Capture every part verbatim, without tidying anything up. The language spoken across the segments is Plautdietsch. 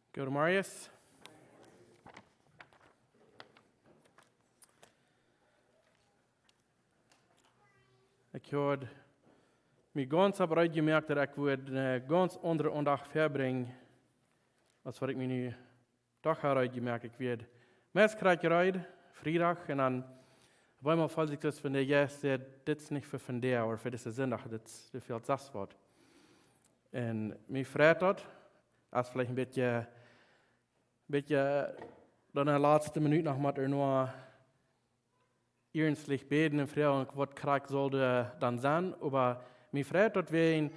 Goedemorjes. Ekj haud mie gaunz opp reed jemoakt, daut ekj wudd eene gaunz aundre Aundacht vebrinjen, aus waut ekj mie nu doch ha reed jemoakt. Ekj wia meist krakjt reed, Friedach, un dan opp eemol feeld ekj daut, wan de Jeist säd: "Dit es nich fa vondoag, ooda fa disen Sindach, dit es, dit fält sest waut." Un mie freit daut, es veleicht een bät, bät dan enne latste Minut noch mau noch iernstlich bäden un froagen, waut krakjt saul daut dan sennen. Oba mie freit daut, wäajen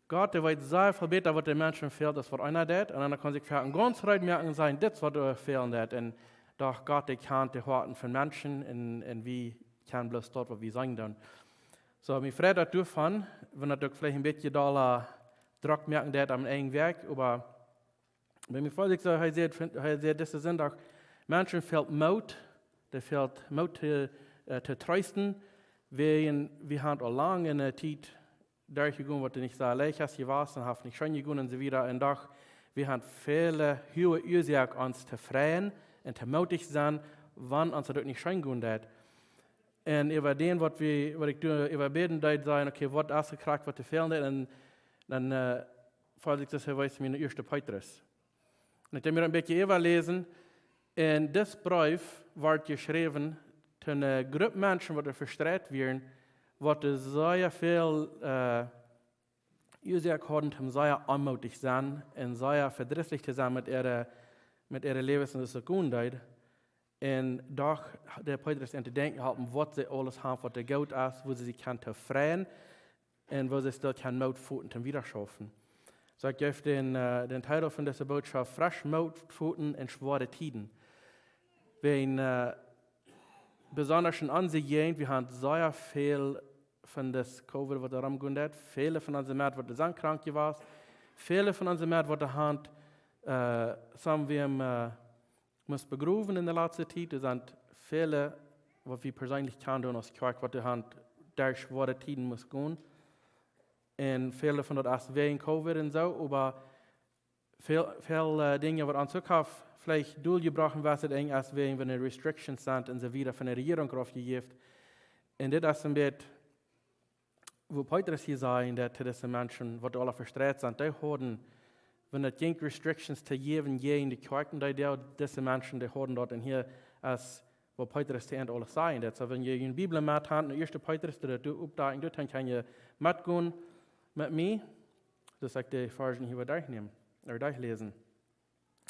Gott, dee weet sea väl bäta, waut de Menschen fält, aus waut eena deit. Un dan kaun sikj fa een gaunz reed moaken sennen, dit es waut doa fälen deit. Un doch, Gott, dee kjant de Hoaten von Menschen un, un wie kjennen bloos daut, waut wie sennen doonen. Soo, mie freit daut doavon, wan daut uk veleicht een bät dolla Druck moaken deit aun een Wajch, oba bie mie feeld ekj soo, hee säd, hee säd disen Sindach: "Menschen fält Moot, dee fält Moot to, äh, to treesten, wäajen wie haben aul lang enne Tiet derchjegonen, waut nich soo leicht es jewast un haft nich scheen jegonen un soo wieda. Un doch, wie haben väle huage Uasoak, ons to freien un to mootich sennen, wan ons daut uk nich scheen gonen deit." Un äwa dän, waut wie, waut ekj doa äwa bäden deed, säd ekj: "Okay, waut es krakjt, waut doa fälen deit?" Un dan, äh, feeld ekj daut, hee wees mie no ieeschte Petrus. Un ekj deed mie een bät äwaläsen. Un dis Breef wort jeschräwen to eene Grupp Menschen, waut doa vestreit wieren, waut doa sea väl, äh, Uasoak hauden, om sea onmootich sennen un sea vedrisslich to sennen met äare, met äare Läwes un daut et goot deed. Un doch haud Petrus an to denkjen jeholpen, waut see aules haben, waut doa goot es, woo see sikj kjennen to freien un woo see sikj kjennen Moot foten, om wieda to schaufen. Soo, ekj jeef dän, äh, dän Titel von dise Botschaft: "Fresch Moot foten en schwoare Tieden." Wäajen, äh, besonda en onse Jäajent, wie haben sea väl von daut Covid, waut doaromm jeit. Väle von onse Mennich, waut sent krank jewast. Väle von onse Mennich, waut haben, äh, sent wie, äh, must begrowen enne latste Tiet. Doa sent väle, waut wie perseenlich kjanen aus Kjoakj, waut haben derch schwoare Tieden must gonen. Un väle von daut es wäajen Covid un soo, oba väl, väl, äh, Dinja, waut ons uk haft veleicht derchjebrocht, wia daut uk es wäajen, wan doa Restrictions sent un soo wieda von de Rejierunk raufjejäft. Un dit es een bät, woo Petrus hia säd, daut to dise Menschen, waut aula vestreit sent, dee hauden, wan et jinkj Restrictions to jäwen jäajen de Kjoakjen, dee, dee, dise Menschen, dee hauden daut. Un hia es, woo Petrus to an aules säd. Daut, soo, wan jie june Bibel met han, de ieeschte Petrus, dee daut doa oppdakjen, doa kjenn jie metgonen met mie, daut ekj de Varsch hia wada derchnäm, ooda derchläsen.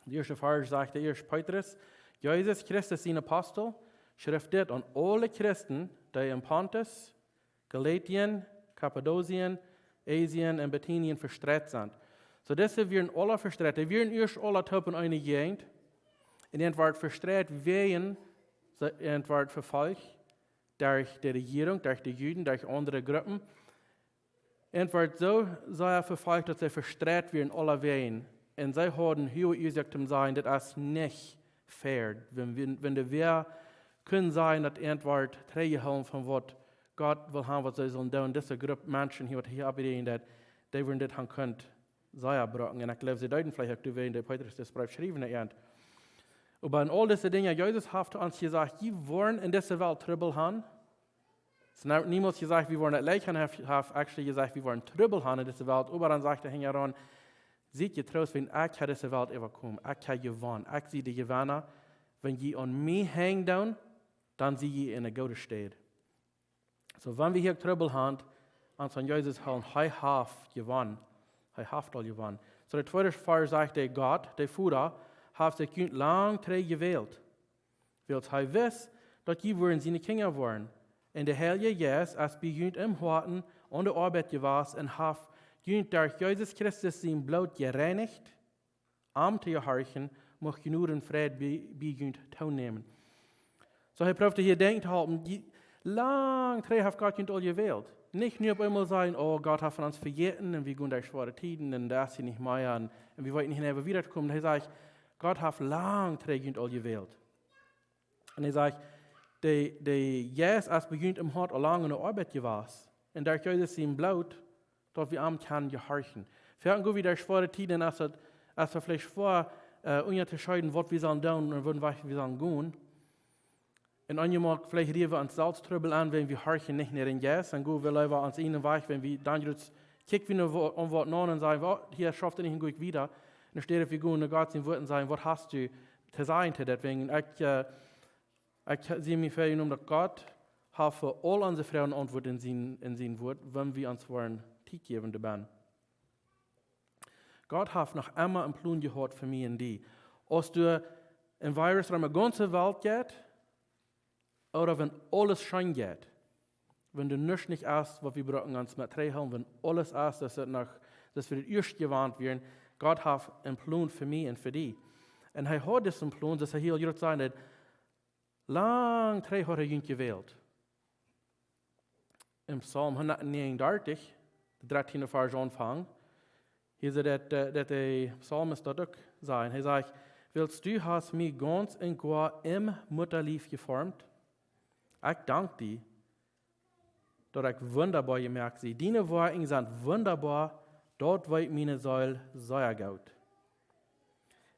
De ieeschte Varsch sajcht de ieeschte Petrus: "Jesus Christus sien Apostel, schrift dit aun aule Christen, dee en Pontus, Galatien, Kappadokien, Asien un Bithynien vestreit sent." Soo, dise wieren aula vestreit. Dee wieren ieescht aula toop en eene Jäajent. Un dee wieren vestreit wäajen, see, dee wieren vefolcht derch de Rejierunk, derch de Juden, derch aundre Gruppen. Un wieren soo sea vefolcht, daut see vestreit wieren aulawäajen. Un see hauden huage Uasoak to sajen, daut es nich fair. Wan, wan, wan doa wäa kunn sajen, daut an wort trigjjehoolen von waut Gott well haben, waut see sullen doonen, dise Grupp Menschen hia, waut hia oppjäajen deit, dee wieren dit han kunt sea brucken. Un ekj jleew, see deeden veleicht uk doawäajen, dee Petrus dän Breef schreef no an. Oba en aul dise Dinja, Jesus haft to ons jesajcht, jie woaren en dise Welt Trubbel han. Hee haft niemols jesajcht, wie woaren et leicht han, hee haft, haft actually jesajcht, wie woaren Trubbel han en dise Welt. Oba dan sajcht hee hinjaraun: "Siet jetroost, wiels ekj hab dise Welt äwajekomen. Ekj hab jewonnen. Ekj sie de Jewenna. Wan jie aun mie henjen doonen, dan sie jie en eene goode Städ." Soo, wan wie hia Trubbel han, ons aun Jesus hoolen, hee haft jewonnen. Hee haft aul jewonnen. Soo, de tweede Varsch sajcht, de Gott, de Voda, haft sikj junt lang trigj jewält, wiels hee wist, daut jie wudden siene Kjinja woaren. Un de Heilje Jeist es bie junt em Hoaten aun de Oabeit jewast un haft junt derch Jesus Christus sien Bloot jereinicht, am to jehorchen, mucht Jnod un Fräd bie, bie junt toonämen. Soo, hee proowt hia denkjen to hoolen, dee, lang trigj haft Gott junt aul jewält. Nich nu opp eemol sajen: "Oh, Gott haft von ons vejäten un wie gonen derch schwoare Tieden un daut es hia nich mea un, un wie weeten nich, woo wie wieda komen." Hee sajcht, Gott haft lang trigj junt aul jewält. Un hee sajcht, de, de Jeist es bie junt em Hoat aul lang aun de Oabeit jewast. Un derch Jesus sien Bloot, daut wie am kjennen jehorchen. Foaken go wie derch schwoare Tieden, es daut, Es veleicht schwoa, äh, unjascheiden, waut wie sellen doonen un woo wiet wie sellen gonen. Un eenjemol veleicht räden wie ons selfst Trubbel aun, wan wie horchen nich no dän Jeist, dan go wie leewa ons eenen Wajch, wan wie dan jrod kjikjen wie no wa-, aun waut no un sajen: "Oh, hia schauft et nich, un go ekj wieda." Un enne Städ wie gonen no Gott sien Wuat un sajen: "Waut hast du to sajen to dit?" Wäajen ekj, äh, ekj sie mie väajenomen, daut Gott haft fa aul onse Froagen ne Auntwuat en sien, en sien Wuat, wan wie ons woaren Tiet jäwen doabie. Gott haft noch emma eenen Plon jehaut fa mie un die. Aus doa een Virus rom de gaunze Welt jeit, ooda wan aules scheen jeit, wan doa nuscht nich es, waut wie brucken ons met trigjhoolen, wan aules es, daut et noch, daut wie daut ieescht jewant wieren, Gott haft eenen Plon fa mie un fa die. Un hee haud disen Plon, daut hee hia jrod säd, daut lang trigj haud hee junt jewält. En Psalm hundatnegenundartich, de dartieende Varsch aunfangen, hia sajcht daut, äh, daut de Psalmist daut uk säd. Hee sajcht: "Wiels du hast mie gaunz un goa em Muttalief jeformt, ekj dank die, daut ekj wundaboa jemoakt sie. Diene Woakjen sent wundaboa, daut weet miene Seel sea goot.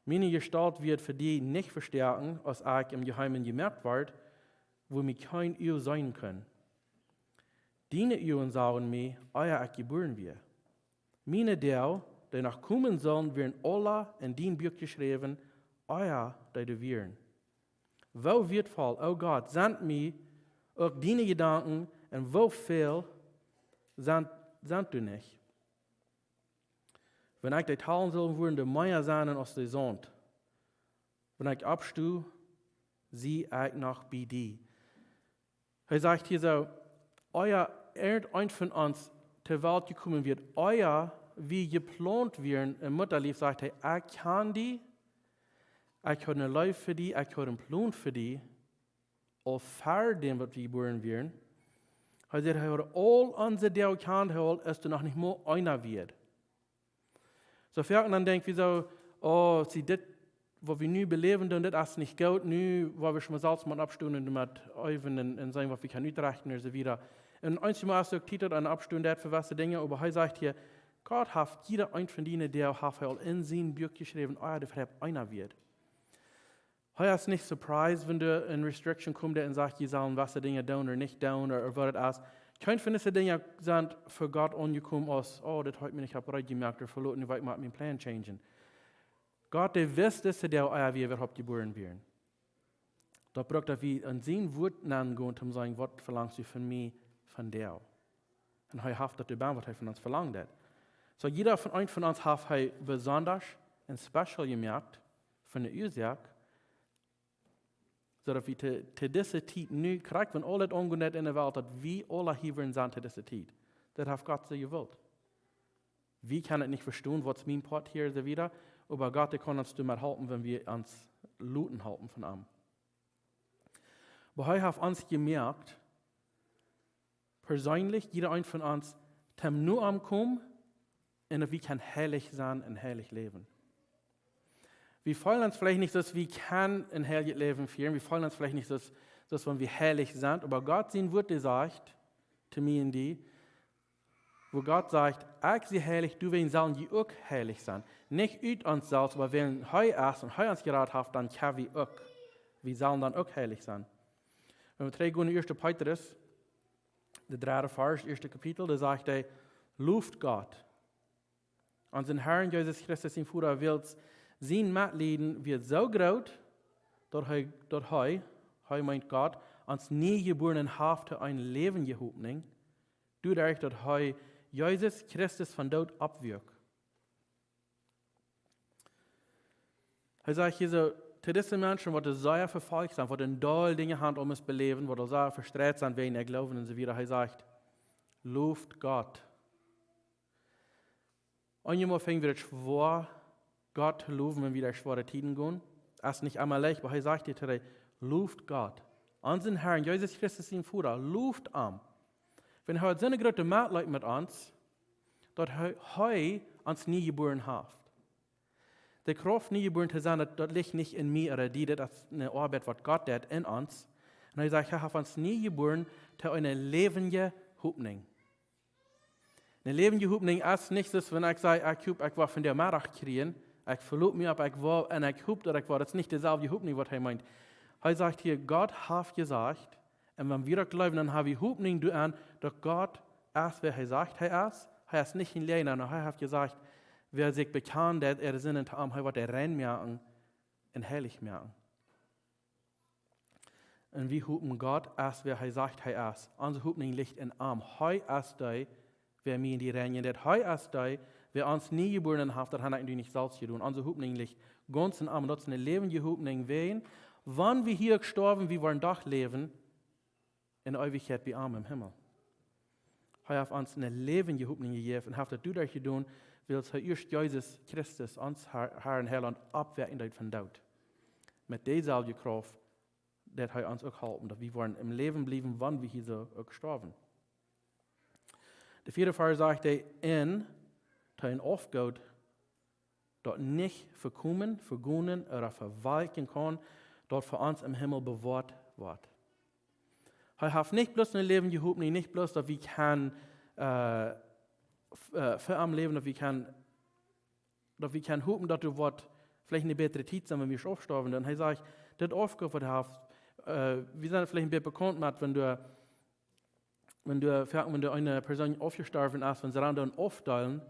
Miene Jestalt wort fa die nich vestoaken, aus ekj em Jeheemen jemoakt wort, wua mie kjeen Uag seenen kunn. Diene Uagen sagen mie, ea ekj jebuaren wia. Miene Doag, dee noch komen sullen, wieren aula en dien Buak jeschräwen, ea dee doa wieren. Woo wieetvoll, o Gott, sent mie uk diene Jedanken, un woo väl sent, sent doa nich. Wan ekj dee talen sull, wudden dee mea sennen aus de Saunt. Wan ekj oppsto, sie ekj noch bie die." Hee sajcht hia soo, ea irjent eent von ons to Welt jekomen wia, ea wie jeplont wieren em Muttalief, sajcht hee: "Ekj kjand die, ekj haud eene Leew fa die, ekj haud eenen Plon fa die, aul ver däm, waut wie jebuaren wieren." Hee sajcht, hee haud aul onse Doag jekjant, hee haud, aus doa noch nich mol eena wia. Soo foaken dan denkj wie soo: "Oh, see, dit, waut wie nu beläwen doonen, dit es nich goot. Nu woa wie mol selfst mol oppstonen un doamet äwen un, un seenen, waut wie kjennen utrechten un soo wieda." Un eenjemol es uk Tiet, daut eena oppstonen deit fa jewesse Dinja, oba hee sajcht hia, Gott haft jieda eent von diene Doag, haft hee aul en sien Buak jeschräwen, ea doa äwahaupt eena wia. Hee es nich surprised, wan doa eene Restriction kjemt un sajcht, jie sellen jewesse Dinja doonen ooda nich doonen ooda, ooda waut et es. Kjeen von dise Dinja sent fa Gott aunjekomen aus: "Oh, dit haft mie nich opp Reed jemoakt, ooda veloten, nu well ekj mol mienen Plan changen." Gott, dee wist, daut see doa, ea wie äwahaupt jebuaren wieren. Daut brukt, daut wie aun sien Wuat aungonen, om to sajen: "Waut velangst du von mie vondoag?" Un hee haft daut doabie, waut hee von ons velangt haft. Soo, jieda von, eent von ons haft hee besonda un special jemoakt fa eene Uasoak, soo daut wie to, to dise Tiet nu, krakjt wan aules aungonen deit en de Welt, daut wie aula hia wudden sennen to dise Tiet. Daut haft Gott soo jewult. Wie kjennen et nich vestonen, waut es mien Poat hia, soo wieda, oba Gott, dee kaun ons doamet halpen, wan wie ons loten halpen von am. Oba hee haft ons jemoakt, perseenlich, jieda eent von ons, toom no am komen un daut wie kjennen heilich sennen un heilich läwen. Wie feelen ons veleicht nich, daut wie kjennen een heiljet Läwen fieren. Wie feelen ons veleicht nich, daut, daut wan wie heilich sent. Oba Gott sien Wuat, dee sajcht to mie un die, wua Gott sajcht: "Ekj sie heilich, doawäajen sellen jie uk heilich sennen." Nich ut ons selfst, oba wan hee es un hee ons jerat haft, dan kjenn wie uk. Wie sellen dan uk heilich sennen. Wan wie trigjgonen no ieeschte Petrus, de dredde Varsch, ieeschte Kapitel, doa sajcht hee: "Loft Gott, onsen Herrn Jesus Christus sien Voda, wiels sien Metlieden wia soo groot, daut hee, daut hee, hee meent Gott, ons nie jebuaren haft to eene läwendje Hopninj, doaderch daut hee Jesus Christus vom Doot oppwakjt." Hee sajcht hia soo, to dise Menschen, waut doa sea vefolcht sent, waut een Deel Dinja haben, om et beläwen, waut doa sea vestreit sent wäajen äa Gloowen un soo wieda. Hee sajcht: "Loft Gott." Eenjemol finj wie et schwoa, Gott to lowen, wan wie derch schwoare Tieden gonen. Es nich emma leicht, oba hee sajcht hia: "Loft Gott, onsen Herrn Jesus Christus sien Voda, loft am." Wan hee haft soone groote Metleet met ons, daut hee, hee ons nie jebuaren haft. De Krauft, nie jebuaren to sennen, daut, daut licht nich en mie ooda die, daut es eene Oabeit, waut Gott deit en ons. Un hee sajcht, hee haft ons nie jebuaren to eene läwendje Hopninj. Eene läwendje Hopninj es nich soo, wan ekj saj, ekj hop, ekj woa vondoag Meddach kjrieen, Ekj veloot mie opp, ekj woa, un ekj hop daut ekj woa. Daut es nich deeselwje Hopninj waut hee meent. Hee sajcht hia, Gott haft jesajcht, un wan wie daut jleewen, dan ha wie Hopninj doaraun, daut Gott es wäa hee sajcht hee es. Hee es nich een Läajna, un hee haft jesajcht, wäa sikj bekjant äare Sinden to am, hee woat dee rein moaken un heilich moaken. Un wie hopen, Gott es wäa hee sajcht hee es. Onse Hopninj licht en am. Hee es dee, wäa mie un die reinjen deit. Hee es dee, wäa ons nie jebuaren haft, daut ha ekj un du nich selfst jedonen. Onse Hopninj licht gaunz en am. Daut es eene läwendje Hopninj, wäajen, wan wie hia stoawen, wie woaren doch läwen en Eewichkjeit bie am em Himmel. Hee haft ons eene läwendje Hopninj jejäft un haft daut doaderch jedonen, wiels hee ieescht Jesus Christus, ons Har, Har un Heilaunt, oppwakjen deed vom Doot. Met deeselwje Krauft deit hee ons uk halpen, daut wie woaren em Läwen bliewen, wan wie hia soo uk stoawen. De vieede Varsch sajcht hee, en, to een Aufgoot, daut nich vekomen, vegonen ooda vewalkjen kaun, daut fa ons em Himmel bewoat woat. Hee haft nich bloos eene läwendje Hopninj, nich bloos daut wie kjennen, äh, f-, äh, fa am läwen, daut wie kjennen, daut wie kjennen hopen, daut doa woat veleicht eene bätre Tiet sennen, wan wie aufstoawen. Dan hee sajcht, dit Aufgoot waut hee haft, äh, wie sent veleicht een bät bekaunt met, wan doa, wan doa, wan doa eene Persoon aufjestorwen es, wan see dan, dan aufdeelen,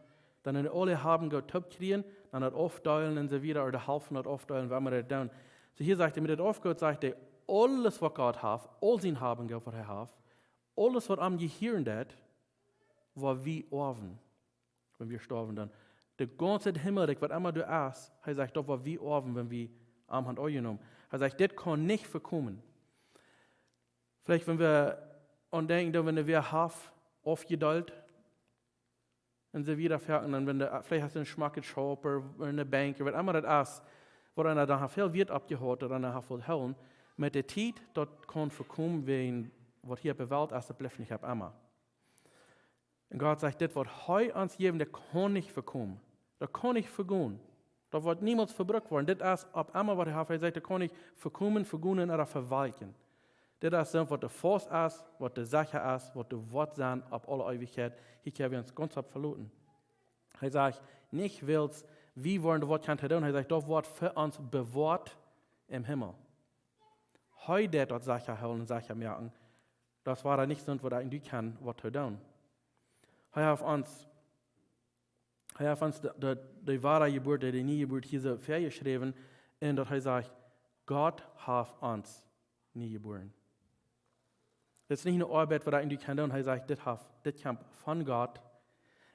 dan en aule Haben Goot toop kjrieen, dan daut aufdeelen un soo wieda, ooda de Halft von daut aufdeelen, woo emma daut doonen. Soo hia sajcht hee, met dit Aufgoot sajcht hee, aules waut Gott haft, aul sien Haben Goot waut hee haft, aules waut am jehieren deit, woa wie oawen, wan wie stoawen dan. De gaunze Himmelrikj, waut emma doa es, hee sajcht, daut woa wie oawen, wan wie am han aunjenomen. Hee sajcht, dit kaun nich vekomen. Veleicht, wan wie aun denkjen, daut wan wäa haft aufjedeelt, un soo wieda foaken, un wan du, veleicht hast du een schmocket Schaup ooda eene Benkj, ooda waut emma daut es, wua eena dan väl Wieet oppjehaut, daut eena haft wult hoolen, met de Tiet, daut kaun vekomen, wäajen waut hia opp de Welt es, daut blift nich opp emma. Un Gott sajcht, dit waut hee ons jäwen, daut kaun nich vekomen. Daut kaun nich vegonen. Daut woat niemols vebrukt woaren. Dit es opp emma waut hee haft. Hee sajcht, daut kaun nich vekomen, vegonen ooda vewalkjen. Dit es soont waut doa faust es, waut doa secha es, waut doa woat sennen opp aule Eewichkjeit. Hia kjenn wie ons gaunz opp veloten. Hee sajcht, nich wiels wie woaren doa waut kjennen to doonen. Hee sajcht, daut woat fa ons bewoat em Himmel. Hee deit daut secha hoolen un secha moaken. Daut woat nich soont waut ekj un du kjennen waut to doonen. Hee haft ons, hee haft ons de, de, de woare Jeburt, de, de niee Jeburt hia soo väajeschräwen, un daut hee sajcht, Gott haft ons nie jebuaren. Dit es nich eene Oabeit waut ekj un du kjennen doonen. Hee sajcht, dit haft, dit kjemt von Gott.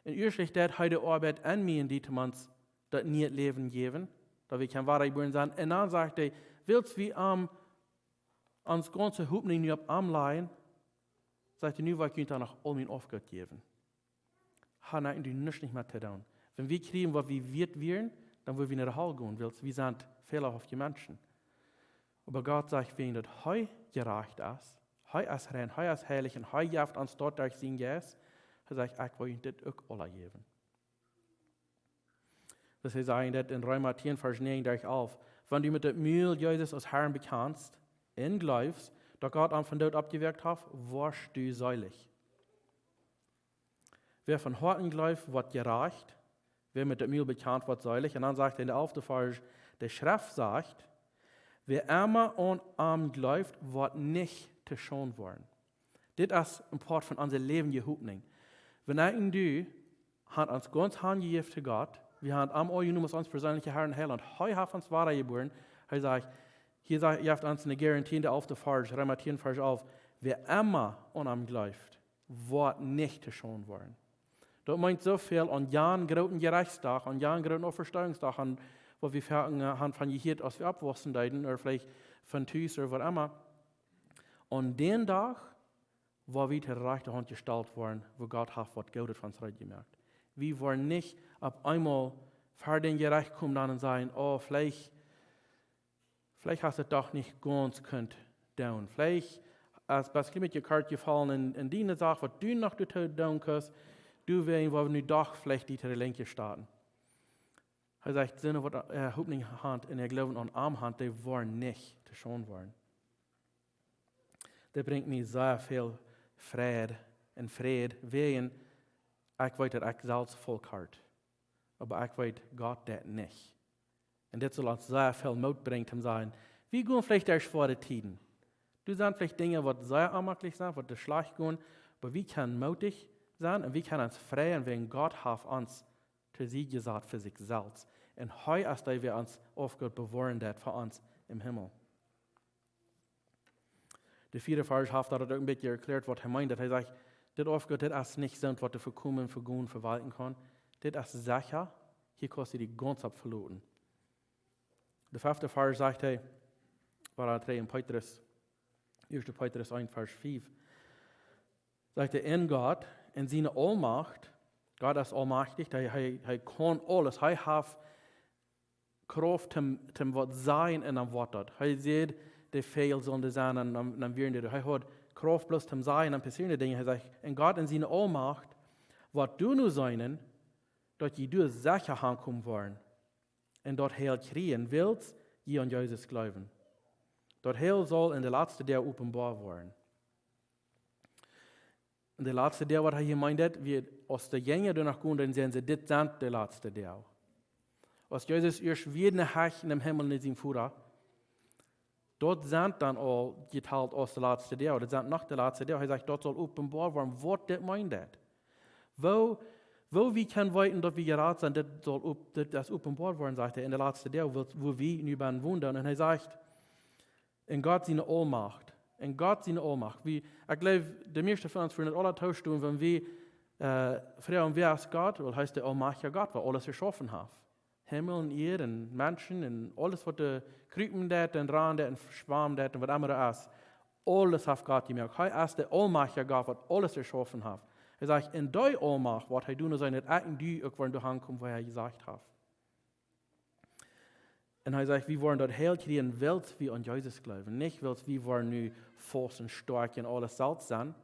Un ieescht deit hee de Oabeit aun mie un die, toom ons daut niee Läwen jäwen, daut wie kjennen woare jebuaren sennen. Un dan sajcht hee, wiels wie am ons gaunze Hopninj nu opp am lajen, sajcht hee, nu woa ekj junt dan noch aul mien Aufgoot jäwen. Ha ekj un du nuscht nich mea to doonen. Wan wie kjrieen waut wie wieet wieren, dan wudden wie no de Hal gonen, wiels wie sent fälahafte Menschen. Oba Gott sajcht, wäajen daut hee jerajcht es, hee es rein, hee es heilich un hee jeft ons daut derch sienen Jeist, hee sajcht, ekj well junt dit uk aula jäwen. Daut sajcht hee daut en Reema tieen, Varsch näajen derch alf. Wan du met daut Mul Jesus aus Herrn bekjanst un jleefst, daut Gott am vom Doot oppjewakjt haft, woascht du seelich. Wäa von Hoaten jleeft, woat jerajcht. Wäa met daut Mul bekjant, woat seelich. Un dan sajcht hee en de alfte Varsch, de Schreft sajcht, wäa emma aun am jleeft, woat nich to Schaund woaren. Dit es een Poat von onse läwendje Hopninj. Wan ekj un du han ons gaunz hanjejäft to Gott, wie han am aunjenomen aus ons perseenlicha Herr un Heilaunt. Hee haft ons wada jebuaren. Hee sajcht, hia sajcht, jeft ons eene Garantie en de alfte Varsch, Reema tieen, Varsch alf. Wäa emma aun am jleeft, woat nich to Schaund woaren. Daut meent soo väl aun jan grooten Jerechtsdach, aun jan grooten Oppastonunk, aun waut wie ver-, aun, han von jehieet, aus wie oppwaussen deeden, ooda veleicht von tus ooda waut emma. Aun dän Dach, woa wie to de rajchte Haunt jestalt woaren, wua Gott haft waut Goodet fa ons reed jemoakt. Wie woaren nich opp eemol ver dän Jerecht komen dan un sajen, oh, veleicht, veleicht hast du daut doch nich gaunz kunt doonen. Veleicht es, best du met de Kort jefollen en, en diene Sach, waut du noch doatoo doonen kaust, du wäajen, woa wie nu doch veleicht die to de Linkje staten. Hee sajcht, siene waut, äh, Hopninj han un äa Gloowen aun am han, dee woaren nich to Schaund woaren. Dit brinjt mie sea väl Fräd un Fräd, wäajen ekj weet daut ekj selfst foll kort. Oba ekj weet, Gott deit nich. Un dit saul ons sea väl Moot brinjen, om to sajen, wie gonen veleicht derch schwoare Tieden. Doa sent veleicht Dinja, waut sea onjemaklich sent, waut schlajcht gonen, oba wie kjennen mootich sennen un wie kjennen ons freien, wäajen Gott haft ons to Sied jesat fa sikj selfst. Un hee es dee, wäa ons Aufgott bewoaren deit fa ons em Himmel. De vieede Varsch haft daut uk een bät erkjläat, waut hee meent, daut hee sajcht, dit Aufgott, dit es nich soont, waut du vekomen, vegonen, vewalten kaust. Dit es secha, hia kaust du die gaunz opp veloten. De fefte Varsch sajcht hee, wua hee trigj en Petrus, ieeschte Petrus eent, Varsch fief, sajcht hee, en Gott, en siene Aulmacht, Gott es aulmajchtich, hee, hee, hee kaun aules, hee haft Krauft, om, om waut sajen un dan woat daut. Hee sajcht, de Väajel sellen doa sennen, un dan, dan wieren dee, hee haud Krauft bloos om sajen, dan passieren de Dinja. Hee sajcht, en Gott, en siene Aulmacht, woat doa nu sennen, daut jie doa secha hankomen woaren. Un daut Heil kjrieen, wiels jie aun Jesus jleewen. Daut Heil saul en de latste Doag openboa woaren. En de latste Doag, waut hee hia meent, wia, aus de Jinja doa noch gonen, dan säden see, dit sent de latste Doag. Aus Jesus ieescht wada no Hecht, nom Himmel, no sienen Voda, daut sent dan aul jetalt aus de latste Doag. Daut sent noch de latste Doag. Hee sajcht, daut saul openboa woaren, waut dit meent. Woo, woo wie kjennen weeten, daut wie jerat sent, dit saul op-, dit es openboa woaren, sajcht hee, en de latste Doag, woo, woo wie nu bennen wonen. Un hee sajcht, en Gott siene Aulmacht. En Gott siene Aulmacht. Wie, ekj jleew, de mieeschte von ons wudden daut aula toostonen, wan wie, äh, froagen, wäa es Gott? Well, hee es de aulmajchtja Gott, waut aules jeschaufen haft. Himmel un Ieed un Menschen un aules, waut doa krupen deit un rannen deit un schwamen deit un waut emma doa es. Aules haft Gott jemoakt. Hee es de aulmajchtja Gott, waut aules jeschaufen haft. Hee sajcht, en dee Aulmacht, waut hee doonen saul, daut ekj un du uk woaren doa hankomen, wua hee jesajcht haft. Un hee sajcht, wie woaren daut Heil kjrieen, wiels wie aun Jesus jleewen. Nich, wiels wie woaren nu faust un stoakj un aules selfst sennen.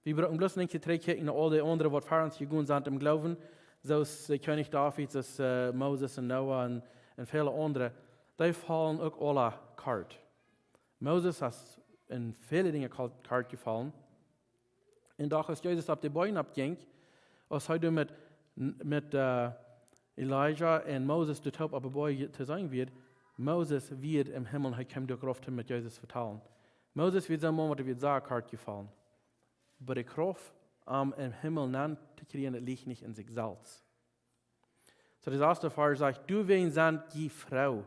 Wie brucken bloos nich trigj kjikjen no aul dee aundre, waut ver ons jegonen sent em Gloowen. Soo aus, äh, Kjennich David, soo aus, äh, Moses un Noah un, un väle aundre. Dee faulen uk aula kort. Moses es en väle Dinja kort, kort jefollen. Un doch, aus Jesus opp de Boajch oppjinkj, aus hee doa met, met, äh, Elija un Moses doa toop opp de Boajch to seenen wia, Moses wia em Himmel, hee kjeem doa rauf, om met Jesus to vetalen. Moses wia soon Maun, waut wia sea kort jefollen. Oba de Krauft, om em Himmel nenn to kjrieen, daut licht nich en sikj selfst. Soo, de sasste Varsch sajcht, doawäajen sent jie froo,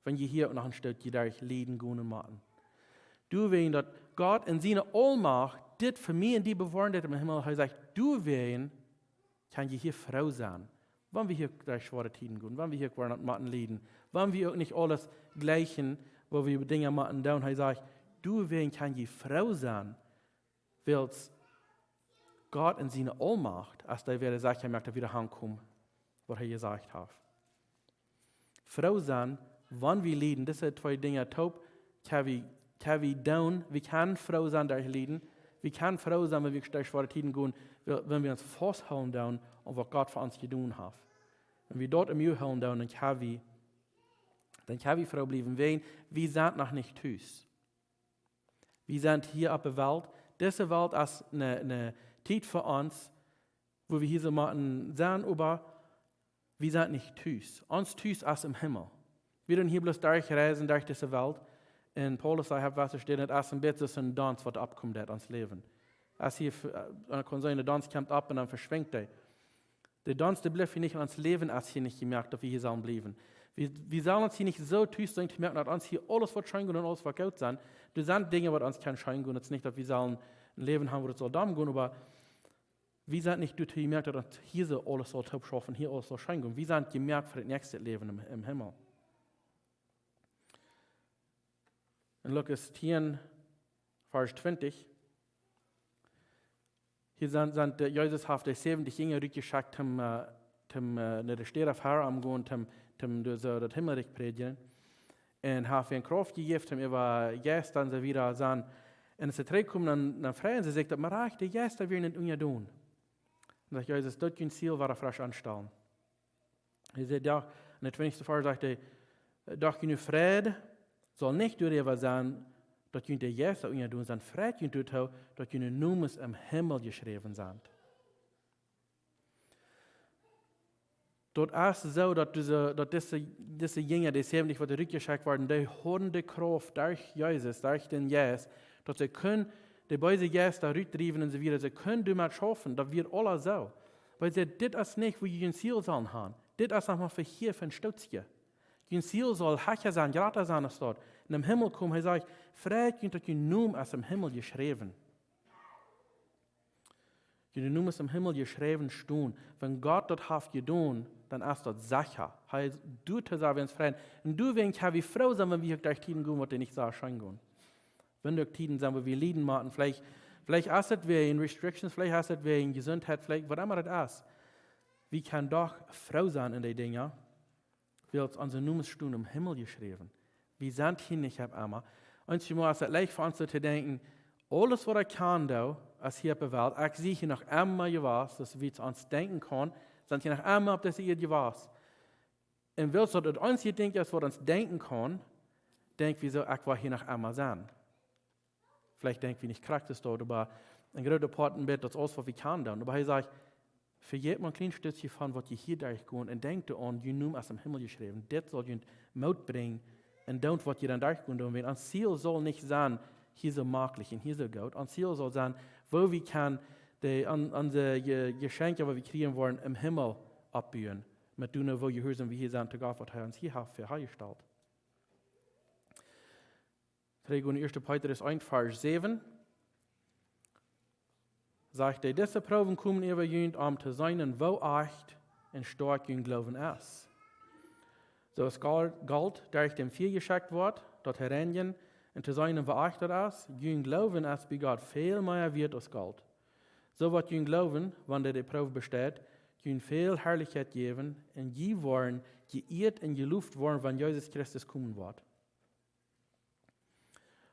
wan jie hia uk noch een Stootje derch Lieden gonen motten. Doawäajen daut Gott en siene Aulmacht dit fa mie un die bewoaren deit em Himmel, hee sajcht, doawäajen kjenn jie hia froo sennen. Wan wie hia derch schwoare Tieden gonen, wan wie hia uk woaren motten lieden, wan wie uk nich aules jlikjen, woo wie Dinja motten doonen, hee sajcht, doawäajen kjenn jie froo sennen, wiels Gott en siene Aulmacht, aus dee wada secha moakt, daut wie doa hankomen, waut hee jesajcht haft. Froo sennen, wan wie lieden, dise twee Dinja toop, kjenn wie, kjenn wie doonen, wie kjennen froo sennen derch Lieden, wie kjennen froo sennen, wan wie derch schwoare Tieden gonen, wan, wan wie ons fausthoolen doonen aun waut Gott fa ons jedonen haft. Wan wie daut em Uag hoolen doonen, dan kjenn wie, dan kjenn wie froo bliewen, wiels wie sent noch nich tus. Wie sent hia opp de Welt. Dise Welt es ne, ne Tiet fa ons, wua wie hia soo motten sennen, oba wie sent nich tus. Ons Tus es em Himmel. Wie doonen hia bloos derch reisen, derch dise Welt. Un Paulus säd, hee haft waut to städen, daut es een bät soo aus een Dons, waut oppkomen deit, ons Läwen. Aus hia, äh, kaun sennen, de Dons kjemt opp un dan veschwinjt hee. De Dons, dee blift hia nich, ons Läwen es hia nich jemoakt, daut wie hia sellen bliewen. Wie, wie sellen ons hia nich soo tus sennen, to moaken, daut ons hia aules woat scheen gonen un aules woat goot sennen. Doa sent Dinja, waut ons kjennen scheen gonen. Daut es nich, daut wie sellen een Läwen haben, wua daut saul domm gonen, oba wie sent nich doatoo jemoakt, daut ons hia soo aules saul toop schaufen, hia aules saul scheen gonen. Wie sent jemoakt fa daut näakjste Läwen em, em Himmel. En Lukas tieen, Varsch twintich. Hia sent, sent, äh, Jesus haft de säwentich Jinja rutjeschekjt, om, äh, om, äh, no de Städa ver am gonen, om, om doa soo daut Himmelrikj prädjen. Un haft an Krauft jejäft, om äwa Jeista un soo wieda to sajen. Un aus see trigjkomen, dan, dan freien see sikj, daut mau de Jeista wieren unjadon. Un sajcht Jesus, daut jie jun Ziel wada fresch aunstalen. Hee sajcht, jo, en de twintichste Varsch sajcht hee, doch june Fräd saul nich doaräwa sennen, daut junt de Jeista unjadon sent, freit junt doatoo, daut june Nomes em Himmel jeschräwen sent. Daut es soo, daut dise, daut dise, dise Jinja, dee säwentich, waut rutjeschekjt worden, dee hauden de Krauft derch Jesus, derch dän Jeist, daut see kunnen de beese Jeista rutdriewen un soo wieda. See kunnen doamet schaufen, daut wia aules soo. Oba hee säd: Dit es nich, wua jie jun Ziel sellen han. Dit es noch mau fa hia, fa een Stootje. Jun Ziel saul hecha sennen, jrata sennen aus daut. Un em Himmel komen, hee sajcht: Freit junt, daut jun Nomen es em Himmel jeschräwen. Jun Nomen es em Himmel jeschräwen stonen. Wan Gott daut haft jedonen, dan es daut secha. Hee deit daut, soo wie ons freien. Un doawäajen kjenn wie froo sennen, wan wie uk derch Tieden gonen, waut dee nich soo scheen gonen. Wan doa uk Tieden sent, wua wie lieden motten. Veleicht, veleicht es et wäajen Restrictions, veleicht es et wäajen Jesuntheit, veleicht waut emma et es. Wie kjennen doch froo sennen en dee Dinja, wiels onse Nomes stonen em Himmel jeschräwen. Wie sent hia nich opp emma. Eenjemol es et leicht fa ons soo to denkjen: Aules, waut ekj kaun doonen, es hia opp de Welt. Ekj sie hia noch emma jewast, daut wie ons denkjen kjennen, sent hia noch emma opp dise Ieed jewast. Un wiels daut daut eensje Dinkj es, waut ons denkjen kaun, denkj wie soo: Ekj well hia noch emma sennen. Veleicht denkj wie nich krakjt soo, oba een groota Poat, een bät, daut es aules, waut wie kjennen doonen. Oba hee sajcht: Vejät mau een kjlien Stootje von waut jie hia derchgonen un denkjt doaraun, jun Nomen es em Himmel jeschräwen. Dit saul junt Moot brinjen un doont, waut jie dan derchgonen doonen. Wiels ons Ziel saul nich sennen, hia soo maklich un hia soo goot. Ons Ziel saul sennen, woo wie kjennen dee, aun, aun dee Je-, Jeschenkja, waut wie kjrieen woaren, em Himmel oppbuen. Met doonen, woo jehuarsom wie hia sent to Gott, waut hee ons hia haft väajestalt. Trigj en ieeschte Petrus eent, Varsch säwen, sajcht hee: Dise Proowen komen äwa junt, om to seenen, woo ajcht un stoakj jun Gloowen es. Soo aus Gol-, Golt derch däm Fia jeschekjt woat, daut to reinjen, un to seenen, woo ajcht daut es, jun Gloowen es bie Gott väl mea wieet aus Golt. Soo woat jun Gloowen, wan dee de Proow besteit, junt väl Harlichkjeit jäwen, un jie woaren jeieet un jeloft woaren, wan Jesus Christus komen woat.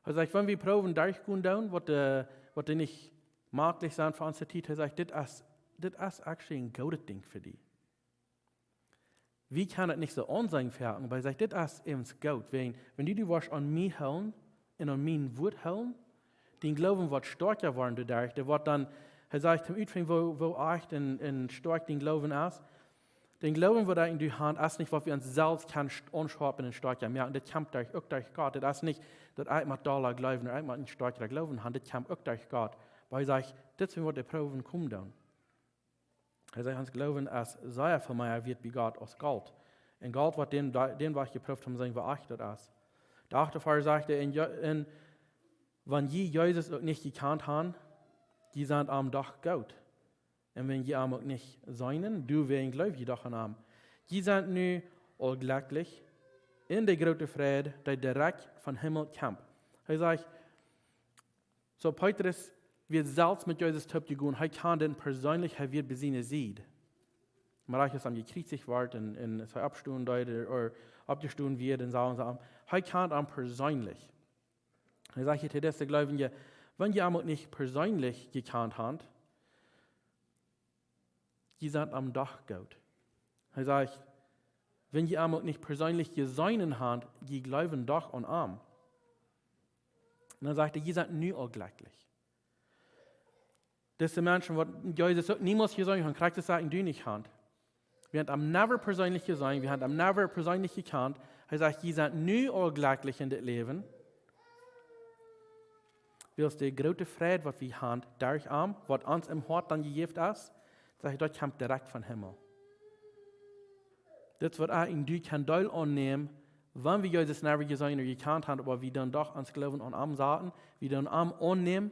Hee sajcht, wan wie Proowen derchgonen doonen, waut dee, waut dee nich maklich sent fa onse Tiet, hee sajcht: Dit es, dit es actually een goodet Dinkj fa die. Wie kjennen et nich soo aunseenen, oba hee sajcht: Dit es eent goot. Wan, wan du die woascht aun mie hoolen un aun mien Wuat hoolen, dien Gloowen woat stoakja woaren doaderch. Dee woat dan, hee sajcht, toom utfinjen, woo, woo ajcht un, un stoakj dien Gloowen es. Dän Gloowen, waut ekj un du han, es nich, waut wie ons selfst kjennen st-, aunschaufen un stoakja moaken. Dit kjemt derch, uk derch Gott. Dit es nich, daut ekj mott dolla jleewen, ooda ekj mott een stoakjren Gloowen han. Dit kjemt uk derch Gott. Oba hee sajcht, dit es, waut de Proowen komen doonen. Hee sajcht, ons Gloowen es sea väl mea wieet bie Gott aus Golt. Un Golt woat dän, dän Wajch jeprooft, om to seenen, woo ajcht daut es. De achte Varsch sajcht hee: Un Je-, un wan jie Jesus uk nich jekjant han, jie sent am doch goot. Un wan jie am uk nich seenen, doawäajen jleew jie doch aun am. Jie sent nu aul jlekjlich en dee groote Freid, dee direkt vom Himmel kjemt. Hee sajcht, soo Petrus wia selfst met Jesus toop jegonen, hee kjand am perseenlich, hee wia bie siene Sied. Oba aus hee jekjriezicht wort un, un aus hee oppstonen deed, ooda oppjestonen wia, dan sach hee am, hee kjand am perseenlich. Hee sajcht hia to dise Gleubje: Wan jie am uk nich perseenlich jekjant han, jie sent am doch goot. Hee sajcht, wan jie am uk nich perseenlich jeseenen han, jie jleewen doch aun am. Un dan sajcht hee: Jie sent nu aul jlekjlich. Dise Menschen, waut Jesus uk niemols jeseenen han, krakjt soo aus du nich hast. Wie han am never perseenlich jeseenen, wie han am never perseenlich jekjant. Hee sajcht: Jie sent nu aul jlekjlich en dit Läwen. Wiels de groote Freid, waut wie han derch am, waut ons em Hoat dan jejäft es, sajcht hee, daut kjemt direkt vom Himmel. Dit es, waut ekj un du kjennen Deel aunnämen, wan wie Jesus never jeseenen ooda jekjant han, oba wie dan doch ons Gloowen aun am saten, wie dan am aunnämen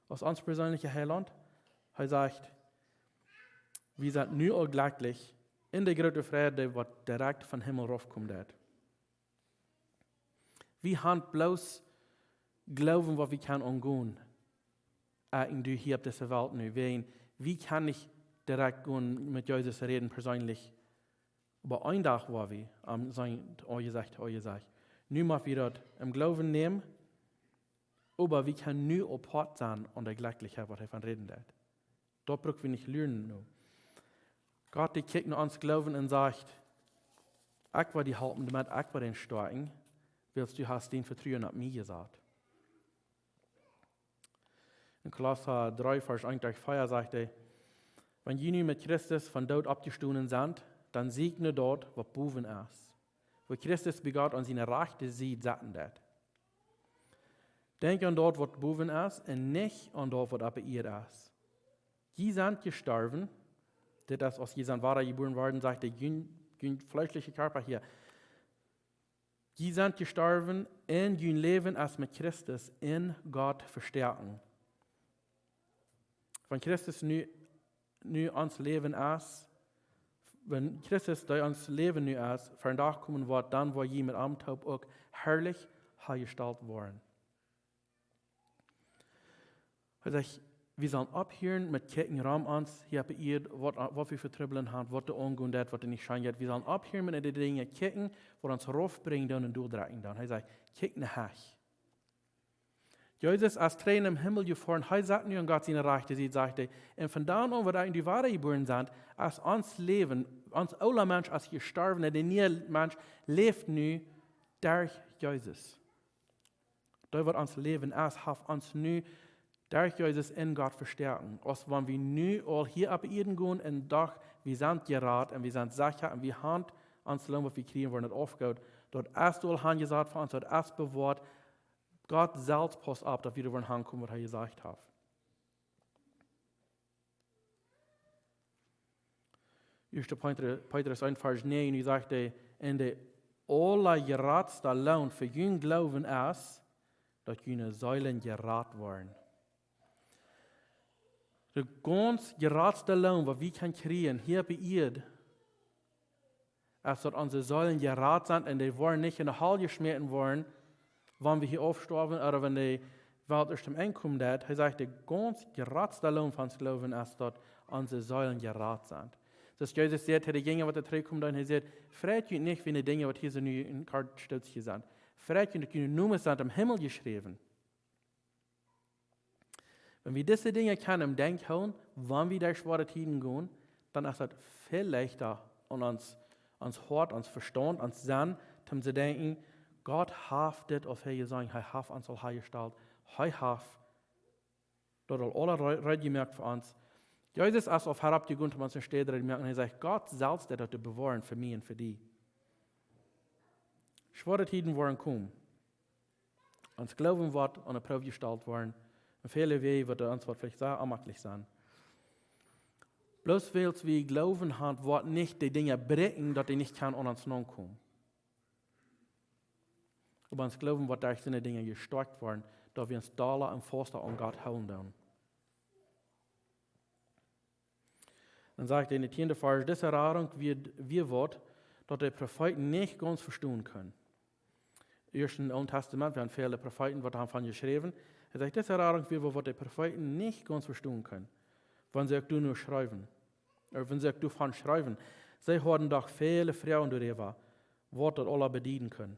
aus ons perseenlicha Heilaunt. Hee sajcht, wie sent nu aul jlekjlich en dee groote Freid, dee waut direkt vom Himmel raufkomen deit. Wie han bloos Gloowen, waut wie kjennen aungonen. Ekj un du hia opp dise Welt nu. Wie, wie kjennen nich direkt gonen met Jesus räden perseenlich. Oba een Dach woa wie am seenen, Aunjesecht to Aunjesecht. Nu mott wie daut em Gloowen nämen, oba wie kjennen nu aul Poat sennen aun de Jlekjlichkjeit, waut hee von räden deit. Daut bruck wie nich luren nu. Gott, dee kjikjt no ons Gloowen un sajcht: Ekj woa die halpen, doamet ekj woa die stoakjen, wiels du hast dien Vetruen opp mie jesat. En Kolossa dree, Varsch eent bat vea sajcht hee: Wan jie nu met Christus vom Doot oppjestonen sent, dan sieekj no daut waut bowen es, wua Christus bie Gott aun siene rajchte Sied sitten deit. Denkj aun daut waut bowen es un nich aun daut waut oppe Ieed es. Jie sent jestorwen, dit es, aus jie sent wada jebuaren worden, sajcht hee, jun, jun fleeschliche Kjarpa hia. Jie sent jestorwen un jun Läwen es met Christus en Gott vestoaken. Wan Christus nu, nu ons Läwen es, wan Christus, dee ons Läwen nu es, vondoag komen woat, dan woa jie met am toop uk harlich häajestalt woaren. Hee sajcht, wie sellen opphieren met kjikjen rom ons hia oppe Ieed, waut, waut wie fa Trubbel haben, waut doa aungonen deit, waut doa nich scheen jeit. Wie sellen opphieren met de Dinja kjikjen, waut ons raufbrinjen doonen un doldrekjen doonen. Hee sajcht, kjikj no Hechel. Jesus es trigj em Himmel jefoaren, hee sett nu aun Gott siene rajchte Sied, sajcht hee. Un von dan aun, waut wie wada jebuaren sent, es ons Läwen, ons oola Mensch es jestorwen, un de niee Mensch läft nu derch Jesus. Daut waut ons Läwen es, haft ons nu derch Jesus en Gott vestoaken. Aus wan wie nu aul hia oppe Ieed gonen un doch, wie sent jerat un wie sent secha un wie haben ons Loon, waut wie kjrieen, woat nich aufgoot. Daut es aul aunjesat fa ons, daut es bewoat. Gott selfst pausst opp, daut wie doa woaren hankomen, waut hee jesajcht haft. Ieeschte Petrus, Petrus eent Varsch näajen, doa sajcht hee, un de aulajratsta Loon fa jun Gloowen es, daut june Seelen jerat woaren. De gaunz jratsta Loon, waut wie kjennen kjrieen hia oppe Ieed, es daut onse Seelen jerat sent un dee woaren nich en de Hal jeschmäten woaren, wan wie hia aufstoawen ooda wan de Welt ieescht aum Enj komen deit. Hee sajcht, de gaunz jratsta Loon von ons Gloowen es daut onse Seelen jerat sent. Soo aus Jesus säd to de Jinja, waut doa trigjkomen deeden, hee säd, freit junt nich wäajen de Dinja, waut hia soo nu en kort Stootje sent. Freit junt, daut june Nomes sent em Himmel jeschräwen. Wan wie dise Dinja kjennen em Denkj hoolen, wan wie derch schwoare Tieden gonen, dan es daut väl leichta aun ons, ons Hoat, ons Vestaunt, ons Senn, om to denkjen, Gott haft dit aul väl jeseenen, hee haft ons aul häajestalt, hee haft daut aul aula re-, reed jemoakt fa ons. Jesus es aul verut jegonen, om ons ne Städ reed to moaken. Hee sajcht, Gott selfst deit daut bewoaren fa mie un fa die. Schwoare Tieden woaren komen. Ons Gloowen woat aun de Proow jestalt woaren. Un väle Wäaj woat ons waut veleicht sea onjemakjlich sennen. Bloos wiels wie Gloowen haben, woat nich de Dinja bräakjen, daut dee nich kjennen aun ons nokomen. Oba ons Gloowen woat derch soone Dinja jestoakjt woaren, daut wie ons dolla un fausta aun Gott hoolen doonen. Dan sajcht hee en de tieende Varsch, dise Radunk wia, wia waut, daut de Profeeten nich gaunz vestonen kunnen. Ieescht em Oolen Tastament, wie haben väle Profeeten, waut haben von jeschräwen. Hee sajcht, dise Radunk wia waut, waut de Profeeten nich gaunz vestonen kunnen, wan see uk doano schreewen, ooda wan see uk doavon schreewen. See hauden doch väle Froagen doaräwa, waut daut aula bedieden kunn.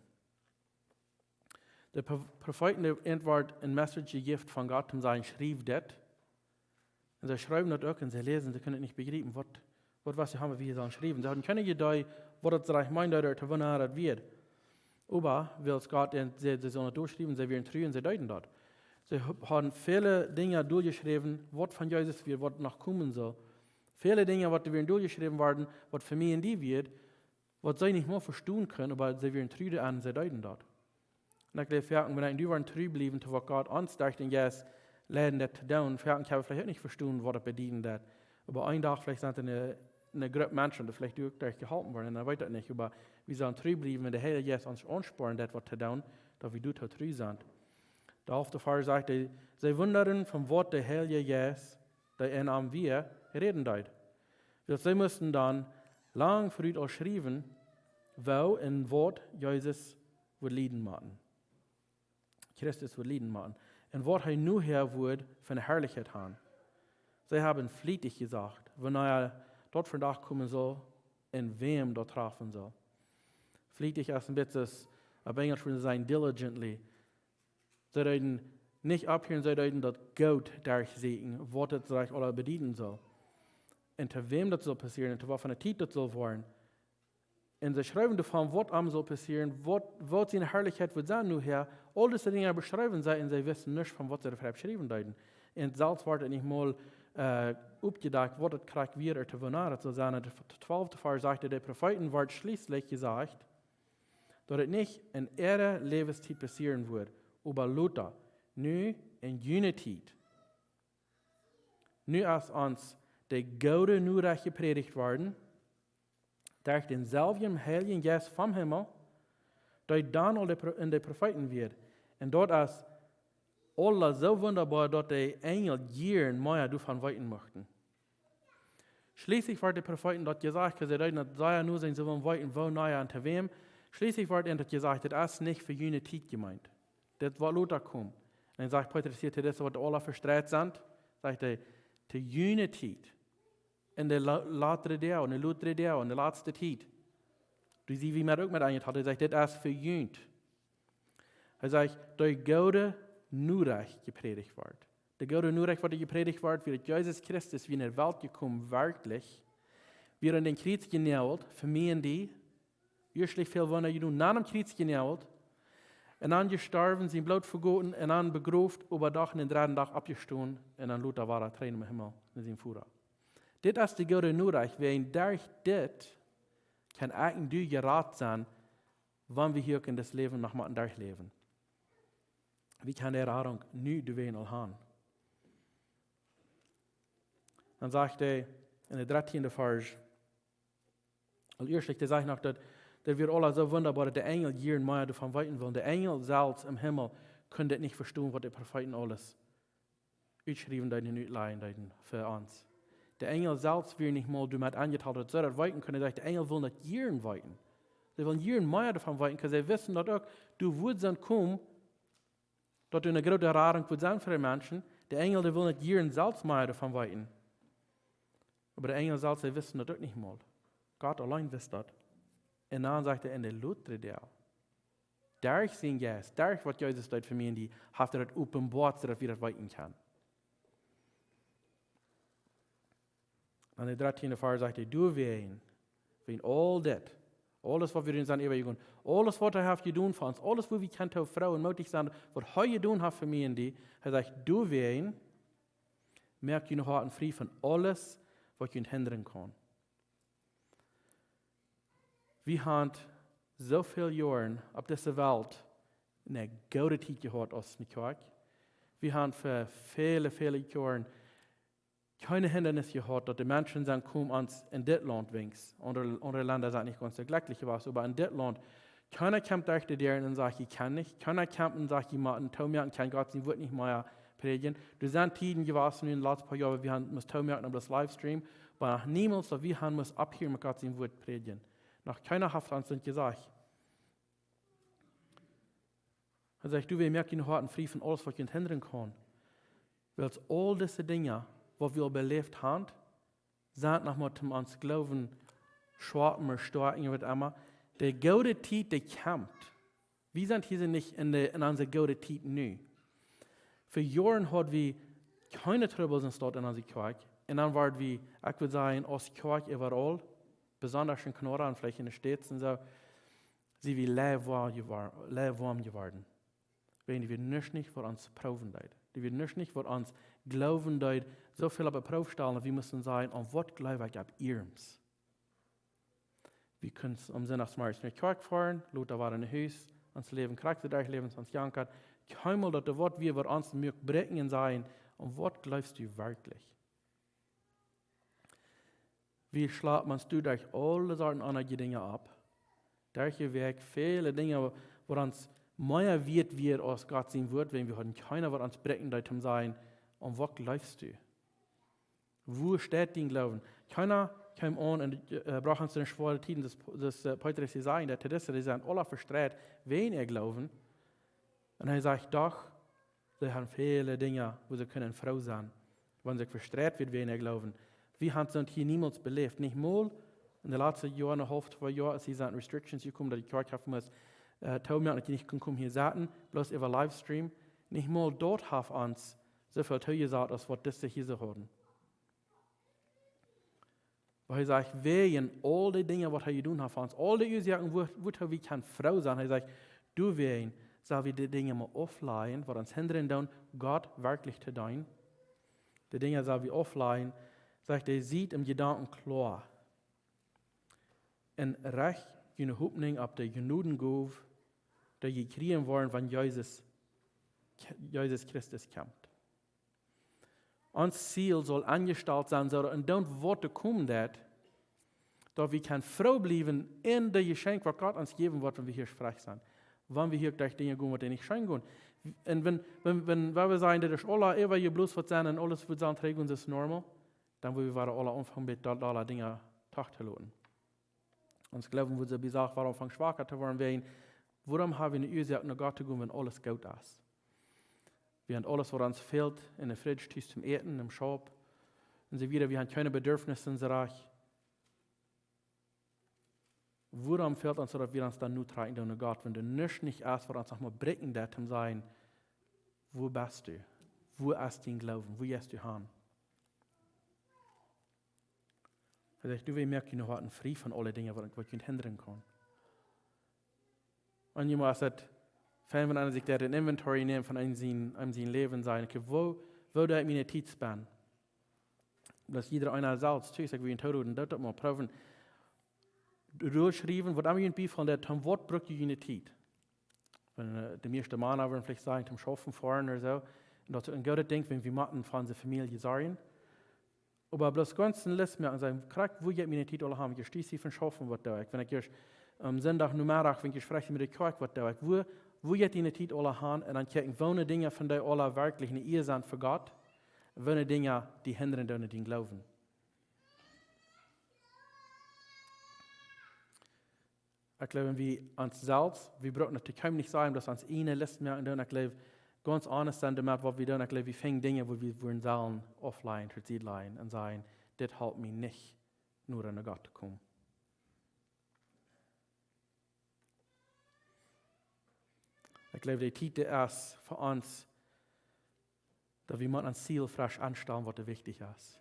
De Pro-, Profeeten, dee äwent een Message jejäft von Gott, om to sajen, schriew dit. Un see schreewen daut uk un see läsen, see kunnen daut nich bejriepen, waut, waut wia daut, waut wie hia sellen schriewen. See hauden kjeene Idee, waut daut rajcht meent ooda to woo daut wia. Oba, wiels Gott an säd, see sullen daut doaschriewen, see wieren tru un see deeden daut. See ha-, hauden väle Dinja doajeschräwen, waut von Jesus wia, waut noch komen sull. Väle Dinja, waut doa wieren doajeschräwen worden, waut fa mie un die wia, waut see nich mol vestonen kunnen, oba see wieren tru doaraun, see deeden daut. Un ekj jleew, wie kjennen, wan wie doa woaren tru bliewen, to waut Gott ons derch dän Jeist leiden deit to doonen, wie kjennen veleicht uk nich vestonen, waut daut bedieden deit. Oba een Dach veleicht sent doa ne, ne Grupp Menschen, dee veleicht doaderch jeholpen woaren, un dan weet ekj nich, oba wie sellen tru bliewen, wan de Heilje Jeist ons aunspornen deit, waut to doonen, daut wie doa tru sent. De alfte Varsch sajcht, see, see wundaden, von waut de Heilje Jeist, dee en an wia, räden deed. Wiels see musten dan lang verut aul schriewen, woo un waut Jesus wudd lieden motten. Christus wudd lieden motten. Un waut hee nohäa wudd fa ne Harlichkjeit haben. See haben flietich jesocht, wanea daut vondoag komen sull un wäm daut träfen sull. Flietich es een bät, opp Enjlisch wudd wie sajen diligently. See deeden nich opphieren, see deeden daut goot derchsieekjen, waut daut rajcht aula bedieden sull. Un to wäm daut sull passieren, un to waut fa ne Tiet daut sull woaren. Un see schreewen doavon, waut am sull passieren, waut, waut siene Harlichkjeit wudd sennen nohäa. Aul dise Dinja beschreewen see un see wisten nich, von waut see doa schriewen deeden. Un selfst wort et nich mol äh, oppjedakjt, waut daut krakjt wia, ooda woo daut sull sennen. Daut twalfte Varsch sajcht, de Profeeten wort schlieslich jesajcht, daut et nich en äare Läwenstiet passieren wudd, oba lota, nu en june Tiet. Nu es ons de goode Norecht jeprädicht worden, derch dänselwjen Heiljen Jeist vom Himmel, dee dan aul de Pro-, en de Profeeten wia. Un daut es aula soo wundaboa, daut de Enjel jieren mea doavon weeten muchten. Schlieslich wort de Profeeten daut jesajcht, see deeden daut sea nu sennen, see wullen weeten, woo, no jo, un to wäm. Schlieslich wort an daut jesajcht, daut es nich fa june Tiet jemeent. Daut woat lota komen. Un dan sajcht Petrus hia to dise, waut aula vestreit sent, sajcht hee, to june Tiet. En de la-, latere Doag, en de latere Doag, en de latste Tiet. Doa sent wie met uk met aunjetalt. Hee sajcht, dit es fa junt. Hee sajcht, de goode Norecht jeprädicht wort. De goode Norecht, waut jeprädicht wort, wia daut Jesus Christus wia en de Welt jekomen, werkjlich. Wia aun daut Kjriez jenäajelt, fa mie un die. Werkjlich väl Wunda jedonen, aun daut Kjriez jenäajelt. Un dan jestorwen, sien Bloot vegoten un dan begroft, oba doch aun dän dredden Dach oppjestonen un dan lota wada trigj nom Himmel, no sienen Voda. Dit es de goode Norecht, wäajen derch dit kjenn ekj un du jerat sennen, wan wie hia uk en dit Läwen noch motten derchläwen. Wie kjennen de Radunk nu doawäajen aul haben. Dan sajcht hee en de dartieende Varsch, aul ieescht, dee sajcht noch, daut, daut wia aula soo wundaboa, daut de Enjel jieren mea doavon weeten wullen. De Enjel selfst em Himmel kunnen dit nich vestonen, waut de Profeeten aules utschriewen deeden un utlajen deeden fa ons. De Enjel selfst wia nich mol doamet aunjetalt, daut see daut weeten kunnen, daut de Enjel wullen daut jieren weeten. See wullen jieren mea doavon weeten, wiels see wisten daut uk, doa wudd soo komen, daut doa eene groote Radunk wudd sennen fa de Menschen. De Enjel, dee wullen daut jieren selfst mea doavon weeten. Oba de Enjel selfst, dee wisten daut uk nich mol. Gott auleen wist daut. Un dan sajcht hee en de latere Doag, derch sienen Jeist, derch waut Jesus deed fa mie un die, haft hee daut openboat, soo daut wie daut weeten kjennen. En de dartieende Varsch sajcht hee, doawäajen, wäajen aul dit, aules waut wie doa sent äwajegonen, aules waut hee haft jedonen fa ons, aules wua wie kjennen too froo un mootich sennen, waut hee jedonen haft fa mie un die, hee sajcht, doawäajen, moakt june Hoaten frie von aules, waut junt hindren kaun. Wie haben soo väl Joaren opp dise Welt eene goode Tiet jehaut aus eene Kjoakj. Wie haben fa väle, väle Joaren kjeene Hindanis jehaut, daut de Menschen sent komen ons en dit Launt wenigstens. Aundre, aundre Lenda sent nich gaunz soo jlekjlich jewast, oba en dit Launt, kjeena kjemt derch de Däaren un sajcht, ekj kaun nich. Kjeena kjemt un sajcht, jie motten toomoaken, ekj kaun Gott sien Wuat nich mea prädjen. Doa sent Tieden jewast en de latste poa Joaren, wua wie haben musst toomoaken opp dän Livestream, oba noch niemols, daut wie haben musst opphieren met Gott sien Wuat prädjen. Noch kjeena haft ons daut jesajcht. Hee sajcht, doawäajen, moakt june Hoaten frie von aules, waut junt hindren kaun. Wiels aul dise Dinja, waut wie aul beläft haben, sent noch mau om ons Gloowen schwachen, stoakjen, waut emma. De goode Tiet, dee kjemt. Wie sent hia nich en de, en onse goode Tiet nu. Fa Joaren haud wie kjeene Trubbels en Staut en onse Kjoakj. Un dan worden wie, ekj wudd sajen, aus Kjoakj äwaraul, besonda en Kanada un veleicht en de States un soo, sent wie luikwoam jewor-, luikwoam jeworden. Wäajen dee wia nuscht nich, waut ons proowen deed. Dee wia nuscht nich, waut ons Gloowen deed, soo väl opp de Proow stalen, daut wie musten sajen, aun waut jleew ekj opp iernst? Wie kunnen aum Sindach zemorjes no Kjoakj foaren, lota wada no Hus, ons Läwen krakjt soo derchläwen, ons jankat. Kjeenmol daut doa waut wia, waut ons muak bräakjen un sajen, aun waut jleefst du werkjlich? Wie schlapen ons doa derch aule Sorten aundre Dinja opp. Derch de Wäakj väle Dinja, waut ons mea wieet wia aus Gott sien Wuat, wäajen wie hauden kjeena, waut ons bräakjen deed, om sajen, aun waut jleefst du? Wua steit dien Gloowen? Kjeena kjeem aun un, äh, brocht ons en schwoare Tieden, daut, daut, äh, Petrus hia säd, daut dise, dee sent aula vestreit wäajen äa Gloowen. Un hee sajcht doch, see haben väle Dinja, wua see kunnen froo sennen, wan see vestreit wieren wäajen äa Gloowen. Wie haben daut hia niemols beläft. Nich mol en de latste Joa un een haulf, twee Joa, aus hia sent Restrictions jekomen, daut de Kjoakj haft musst, äh, toomoaken, daut jie nich kunnen komen hia sitten, bloos äwa Livestream. Nich mol daut haft ons soo väl toojesat, aus waut dise hia soo hauden. Oba hee sajcht, wäajen aul dee Dinja, waut hee jedonen haft fa ons, aul dee Uasoaken, wua, wua wie kjennen froo sennen, hee sajcht, doawäajen sell wie dee Dinja mau auflajen, waut ons hindren doonen, Gott werkjlich to deenen. De Dinja sell wie auflajen, sajcht hee, siet em Jedanken kloa. Un recht june Hopninj opp de Jnodengoow, dee jie kjrieen woaren, wan Jesus, Jesus Christus kjemt. Ons Ziel saul aunjestalt sennen, soo daut en daut waut to komen deit, daut wie kjennen froo bliewen en daut Jeschenkj waut Gott ons jäwen woat, wan wie hia schwach sent. Wan wie hia derch Dinja gonen waut nich scheen gonen. Un wan, wan, wan, wan wie sajen, daut es aules äwa je bloos waut sennen un aules woat sennen trigj un es normal, dan woa wie wada aule aunfangen met daut aule Dinja trigj to loten. Ons Gloowen woat soo bie Sach wada aunfangen schwaka to woaren, wäajen, wuarom ha wie eene Uasoak no Gott to gonen, wan aules goot es? Wie haben aules waut ons fält, en de Fridge, tus toom Äten, em Schaup, un soo wieda. Wie haben kjeene Bedürfnisse soo rajcht. Wuarom fält ons daut, daut wie ons dan nu trakjen doonen no Gott, wan doa nuscht nich es, waut ons noch mol brinjen deit, om to sajen, wua best du? Wua es dien Gloowen? Wua jeist du han? Hee sajcht, du, wie moaken june Hoaten frie von aule Dinja, waut, waut junt hindren kaun. Un jie motten daut fein, wan eena sikj doa een Inventory nemt von eenem sien, eenem sien Läwen, sajen, okay, wua, wua doo ekj miene Tiet spenden? Daut jieda eena selfst, tus, ekj well junt tooroden, doot daut mol proowen. Rutschriewen, waut emma junt biefelt, daut, toom waut bruck jie june Tiet? Wan, äh, de mieeschte Mana wudden veleicht sajen, toom Schaufen, foaren ooda soo. Un daut es een goodet Dinkj, wan wie motten von onse Famielje sorjen. Oba bloos gaunz eene List moaken, sajen, krakjt, wua jeit miene Tiet aula han? Wan ekj jie von Schaufen, waut doo ekj? Wan ekj jie aum Sindach Nomeddach, wan ekj jie spreche met de Kjoakj, waut doo ekj? Wua, wua jeit diene Tiet aula han? Un dan kjikjen, woone Dinja von dee aula werkjlich eene Ea sent fa Gott, woone Dinja, dee hindren doonen dien Gloowen. Ekj jleew, wan wie ons selfst, wie brucken daut kjeenem nich sajen, daut wie ons eene List moaken doonen. Ekj jleew, gaunz honest sennen doamet, waut wie doonen. Ekj jleew, wie finjen Dinja, wua wie wudden sellen auflajen, to Sied lajen un sajen, dit halpt mie nich, no no Gott to komen. Ekj jleew, de Tiet es fa ons, daut wie motten ons Ziel fresch aunstalen, waut doa wichtich es.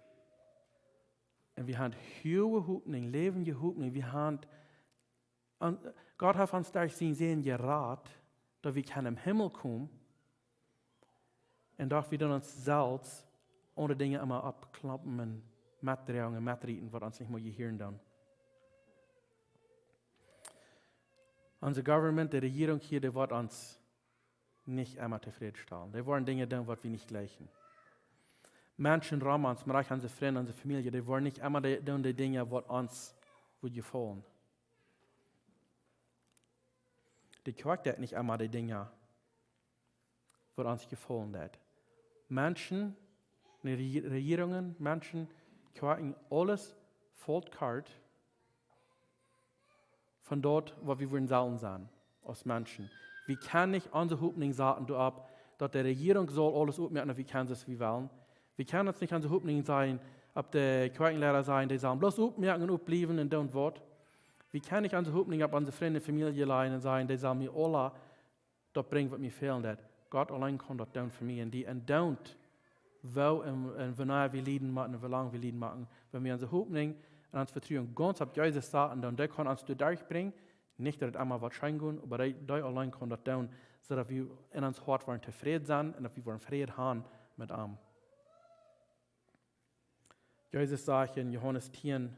Un wie haben huage Hopninj, läwendje Hopninj. Wie haben, Gott haft ons derch sienen Sän jerat, daut wie kjennen em Himmel komen. Un daut wie dan ons selfst aundre Dinja emma oppkloppen un metdroagen un metrieten, waut ons nich mea jehieren doonen. Onse Government, de Rejierunk hia, dee woat ons nich emma tofräd stalen. Dee woaren Dinja doonen, waut wie nich jleichen. Menschen rom ons, mau uk onse Frind, onse Famielje, dee woaren nich emma dee, doonen dee Dinja, waut ons woat jefaulen. De Kjoakj deit nich emma dee Dinja, waut ons jefaulen deit. Menschen, de Reji-, Rejierungen, Menschen, Kjoakjen, aules fault kort von daut, waut wie wudden sellen sennen aus Menschen. Wie kjennen nich onse Hopninj saten doaropp, daut de Rejierunk saul aules opmoaken, daut wie kjennen, soo aus wie wellen. Wie kjennen ons nich onse Hopninj sajen, opp de Kjoakjenleida sajen, dee sellen bloos opmoaken un opbliewen un doonen waut. Wie kjennen nich onse Hopninj opp onse Frind un Famielje lajen un sajen, dee sellen mie aula daut brinjen, waut mie fälen deit. Gott auleen kaun daut doonen fa mie un die. Un doonen, woo un, un wanea wie lieden motten un woo lang wie lieden motten. Wan wie onse Hopninj un ons Vetruen gaunz opp Jesus saten, dan dee kaun ons doaderch brinjen. Nich daut et emma woat scheen gonen, oba dee, dee auleen kaun daut doonen, soo daut wie en ons Hoat woaren tofräd sennen un daut wie woaren Fräd haben met am. Jesus sajcht en Johanes tieen,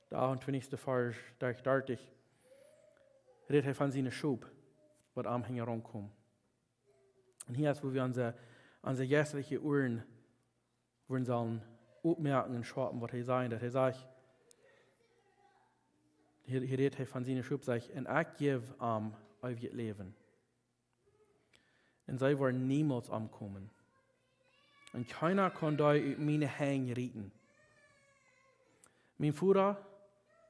de achtuntwintichste Varsch, derch dartich, rät hee von siene Schop, waut am hinjaraun komen. Un hia es, wua wie onse, onse jeistelje Uaren wudden sellen opmoaken un schaupen, waut hee sajcht, daut hee sajcht, hia, hia rät hee von siene Schop, sajcht, un ekj jäw am eewjet Läwen. Un see woaren niemols omkomen. Un kjeena kaun dee ut miene Henj rieten. Mien Voda,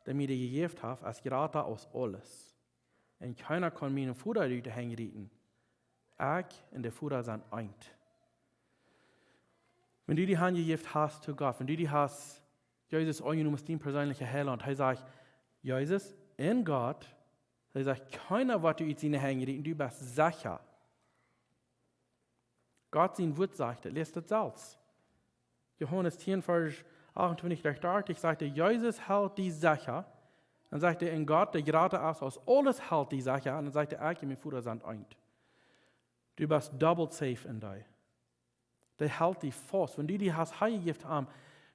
dee mie dee jejäft haft, es jrata aus aules. Un kjeena kaun mienen Voda ut de Henj rieten. Ekj un de Voda sent eent. Wan du die hanjejäft hast to Gott, wan du die hast Jesus aunjenomen aus dien perseenelja Heilaunt, hee sajcht, Jesus un Gott, hee sajcht, kjeena woat die ut siene Henj rieten, du best secha. Gott sien Wort sajcht et, läs et selfst. Johanes tieen, Varsch achtuntwintich derch dartich sajcht et, Jesus helt die secha. Dan sajcht et, un Gott, dee jrata es aus aules, helt die secha. Un dan sajcht et, ekj un mien Voda sent eent. Du best dobbelt safe en die. Dee helt die faust. Wan du die hast hanjejäft am,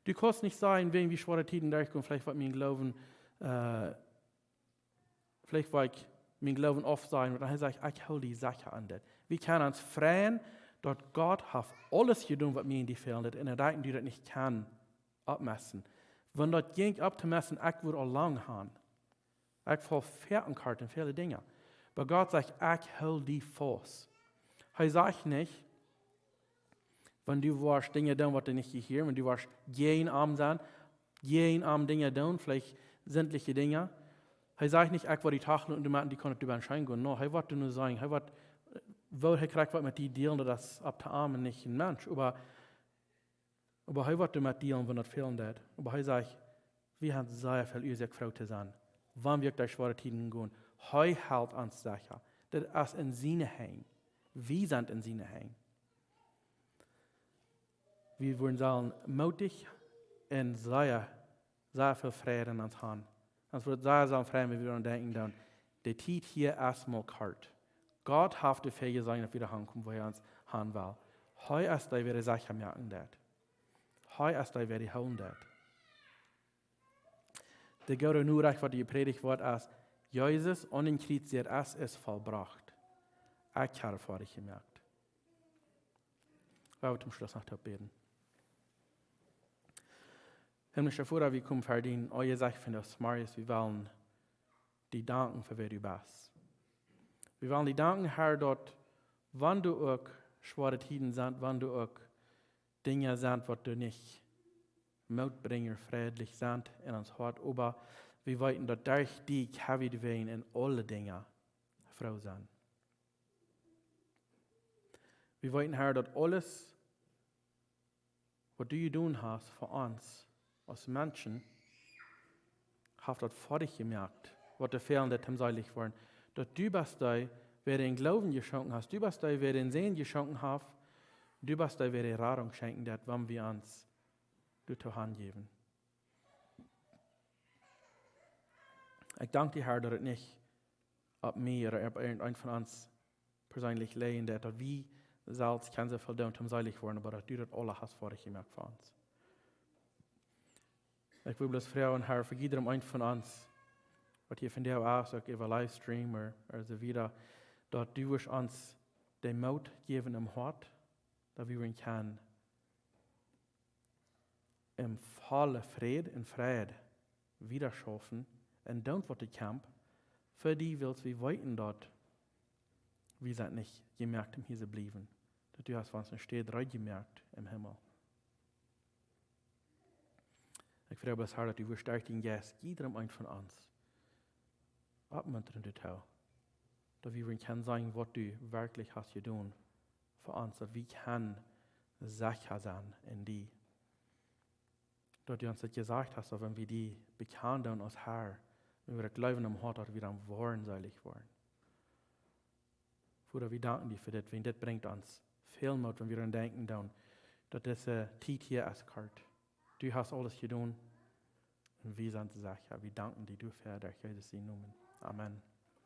du kaust nich sajen, wan wie schwoare Tieden derchkomen, veleicht woat mien Gloowen, äh, veleicht woa ekj mienen Gloowen aufsajen, oba hee sajcht: "Ekj hool die secha aun dit." Wie kjennen ons freien, daut Gott haft aules jedonen, waut mie en die fälen deit, un hee deit die daut nich kjennen oppmessen. Wan daut jinkj opptomessen, ekj wudd aul lang han. Ekj faul ver en kort en väle Dinja. Oba Gott sajcht: "Ekj hool die faust." Hee sajcht nich, wan du woascht Dinja doonen, waut die nich jehieren, wan du woascht jäajen am sennen, jäajen am Dinja doonen, veleicht sindliche Dinja. Hee sajcht nich: "Ekj woa die tachluten, du moakst, du kaust, du best scheen gonen." No, hee woat die nu sajen, hee woat, äh, woo hee krakjt woat met die dealen, daut es opp to am un nich een Mensch. Oba, oba hee woat doamet dealen, wan daut fälen deit. Oba hee sajcht, wie haben sea väl Uasoak froo to sennen, wan wie uk derch schwoare Tieden gonen. Hee helt ons secha. Daut es en siene Henj. Wie sent en siene Henj. Wie woaren sellen mootich un sea, sea väl Fräd en ons han. Ons woat sea sellen freien, wan wie doaraun denkjen, dan, de Tiet hia es mau kort. Gott haft doafäa jesorcht, daut wie doahan komen, wua hee ons han well. Hee es dee, wäa de Sachen moaken deit. Hee es dee, wäa die hoolen deit. De goode Norecht, waut jeprädicht woat, es: "Jesus aun daut Kjriez, daut es, es vollbrocht." Ekj hab foadich jemoakt. Lot ons toom Schluss noch toop bäden. Himmlischa Voda, wie komen ver dien Aunjesecht vondoag zemorjes, wie wellen die danken fa wäa du best. Wie wellen die danken, Herr, daut wan doa uk schwoare Tieden sent, wan doa uk Dinja sent, waut doa nich Moot brinjen, frädlich sent en ons Hoat, oba wie weeten, daut derch die kjenn wie wäajen en aule Dinja froo sennen. Wie weeten, Herr, daut aules, waut du jedonen hast fa ons aus Menschen, haft daut foadich jemoakt, waut doa fälen deit, om seelich woaren. Daut du best dee, wäa dän Gloowen jeschonken hast, du best dee, wäa dän Säajen jeschonken haft, du best dee, wäa de Radunk schenkjen deit, wan wie ons doatoo hanjäwen. Ekj dank die, Herr, daut et nich opp mie ooda opp irjent eenen von ons perseenlich lijen deit, daut wie selfst kjennen soo väl doonen, om seelich woaren, oba daut du daut aules hast foadich jemoakt fa ons. Ekj well bloos froagen, Herr, fa jiedrem eenen von ons, waut hia vondoag es, uk äwa Livestream ooda, ooda soo wieda, daut du wurscht ons dän Moot jäwen em Hoat, daut wie woaren kjennen em vollen Fräd un Freid wieda schaufen un doonen, waut du kjamfst, fa die, wiels wie weeten, daut wie sent nich jemoakt, om hia to bliewen. Daut du hast fa ons eene Städ reed jemoakt em Himmel. Ekj froag bloos, Herr, daut du wurscht derch dienen Jeist jiedrem eenen von ons oppmuntren doatoo, daut wie woaren kjennen seenen, waut du werkjlich hast jedonen fa ons, daut wie kjennen secha sennen en die. Daut du ons daut jesajcht hast, daut wan wie die bekjanen doonen aus Herr, wan wie daut jleewen em Hoat, daut wie dan woaren seelich woaren. Voda, wie danken die fa dit, wiels dit brinjt ons väl Moot, wan wie doaraun denkjen doonen, daut dise Tiet hia es kort. Du hast aules jedonen un wie sent secha. Wie danken die doafäa, derch Jesus sienen Nomen. Amen.